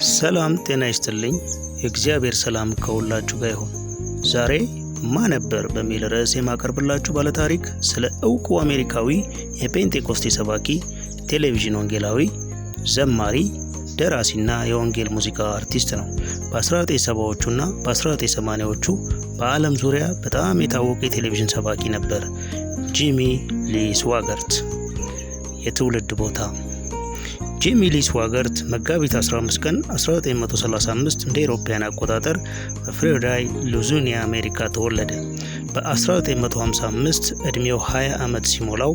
ሰላም ጤና ይስጥልኝ። የእግዚአብሔር ሰላም ከሁላችሁ ጋር ይሁን። ዛሬ ማን ነበር በሚል ርዕስ የማቀርብላችሁ ባለታሪክ ስለ እውቁ አሜሪካዊ የጴንጤቆስቴ ሰባኪ፣ ቴሌቪዥን ወንጌላዊ፣ ዘማሪ፣ ደራሲና የወንጌል ሙዚቃ አርቲስት ነው። በ1970ዎቹና በ1980ዎቹ በዓለም ዙሪያ በጣም የታወቀ የቴሌቪዥን ሰባኪ ነበር። ጂሚ ሊ ስዋገርት። የትውልድ ቦታ ጂሚ ሊ ስዋገርት መጋቢት 15 ቀን 1935 እንደ አውሮፓውያን አቆጣጠር በፍሎሪዳ ሉዚያና አሜሪካ ተወለደ። በ1955 ዕድሜው 20 ዓመት ሲሞላው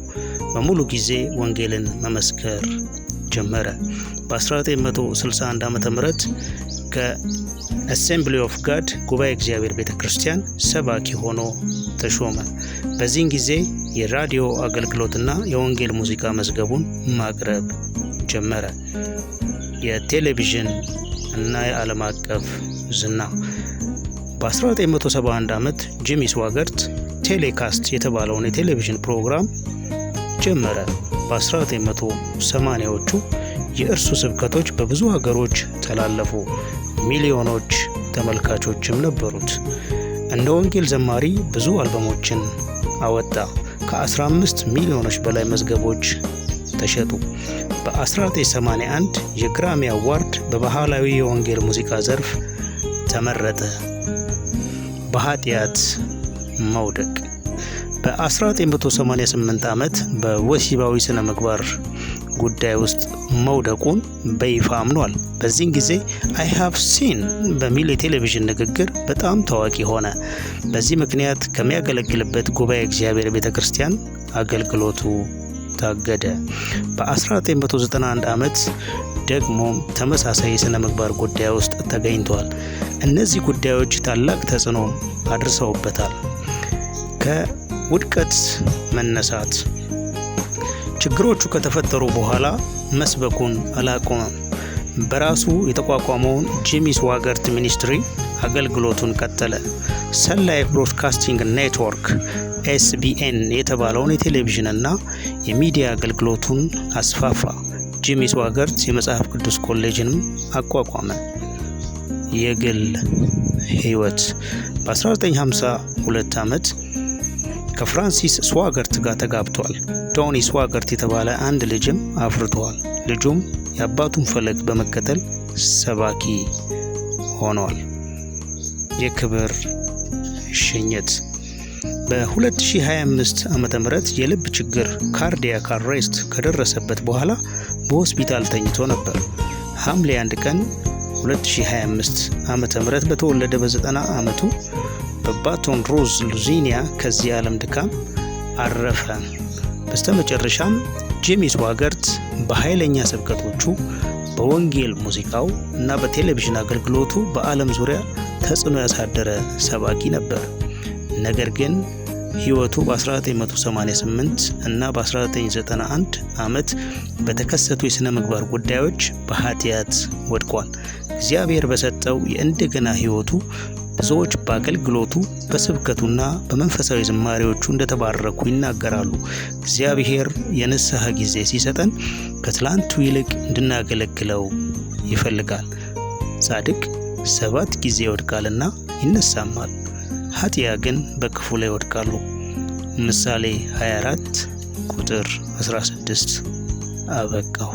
በሙሉ ጊዜ ወንጌልን መመስከር ጀመረ። በ1961 ዓ.ም ከ Assembly of God ጉባኤ እግዚአብሔር ቤተ ክርስቲያን ሰባኪ ሆኖ ተሾመ። በዚህን ጊዜ የራዲዮ አገልግሎትና የወንጌል ሙዚቃ መዝገቡን ማቅረብ ጀመረ። የቴሌቪዥን እና የዓለም አቀፍ ዝና። በ1971 ዓመት ጂሚ ስዋገርት Telecast የተባለውን የቴሌቪዥን ፕሮግራም ጀመረ። በ1980ዎቹ የእርሱ ስብከቶች በብዙ ሀገሮች ተላለፉ። ሚሊዮኖች ተመልካቾችም ነበሩት። እንደ ወንጌል ዘማሪ ብዙ አልበሞችን አወጣ። ከ15 ሚሊዮኖች በላይ መዝገቦች ተሸጡ። በ1981 የ Grammy Award በባህላዊ የወንጌል ሙዚቃ ዘርፍ ተመረጠ። በኃጢአት መውደቅ። በ1988 ዓመት በወሲባዊ ስነ ምግባር ጉዳይ ውስጥ መውደቁን በይፋ አምኗል። በዚህን ጊዜ "I have sinned" በሚል የቴሌቪዥን ንግግር በጣም ታዋቂ ሆነ። በዚህ ምክንያት ከሚያገለግልበት ጉባኤ እግዚአብሔር ቤተ ክርስቲያን አገልግሎቱ ታገደ። በ1991 ዓመት ደግሞ ተመሳሳይ የሥነ ምግባር ጉዳይ ውስጥ ተገኝቷል። እነዚህ ጉዳዮች ታላቅ ተጽዕኖ አድርሰውበታል። ከውድቀት መነሳት። ችግሮቹ ከተፈጠሩ በኋላ መስበኩን አላቆመም። በራሱ የተቋቋመውን Jimmy Swaggart Ministry አገልግሎቱን ቀጠለ። Son Life Broadcasting Network SBN የተባለውን የቴሌቪዥንና የሚዲያ አገልግሎቱን አስፋፋ። ጂሚ ስዋገርት የመጽሐፍ ቅዱስ ኮሌጅንም አቋቋመ። የግል ሕይወት። በ1952 ዓመት ከፍራንሲስ ስዋገርት ጋር ተጋብቷል። ዶኒ ስዋገርት የተባለ አንድ ልጅም አፍርተዋል። ልጁም የአባቱን ፈለግ በመከተል ሰባኪ ሆኗል። የክብር ሽኝት። በ2025 ዓ.ም የልብ ችግር cardiac arrest ከደረሰበት በኋላ በሆስፒታል ተኝቶ ነበር። ሐምሌ 1 ቀን 2025 ዓ.ም በተወለደ በ90 ዓመቱ በባቶን ሩዝ ሉዚኒያ ከዚህ ዓለም ድካም አረፈ። በስተመጨረሻም ጂሚ ስዋገርት በኃይለኛ ስብከቶቹ፣ በወንጌል ሙዚቃው እና በቴሌቪዥን አገልግሎቱ በዓለም ዙሪያ ተጽዕኖ ያሳደረ ሰባኪ ነበር። ነገር ግን ሕይወቱ በ1988 እና በ1991 ዓመት በተከሰቱ የሥነ ምግባር ጉዳዮች በኃጢአት ወድቋል። እግዚአብሔር በሰጠው የእንደገና ሕይወቱ ብዙዎች በአገልግሎቱ፣ በስብከቱና በመንፈሳዊ ዝማሬዎቹ እንደተባረኩ ይናገራሉ። እግዚአብሔር የንስሐ ጊዜ ሲሰጠን ከትላንቱ ይልቅ እንድናገለግለው ይፈልጋል። ጻድቅ ሰባት ጊዜ ይወድቃልና ይነሳማል፣ ኃጢያ ግን በክፉ ላይ ይወድቃሉ። ምሳሌ 24 ቁጥር 16። አበቃሁ።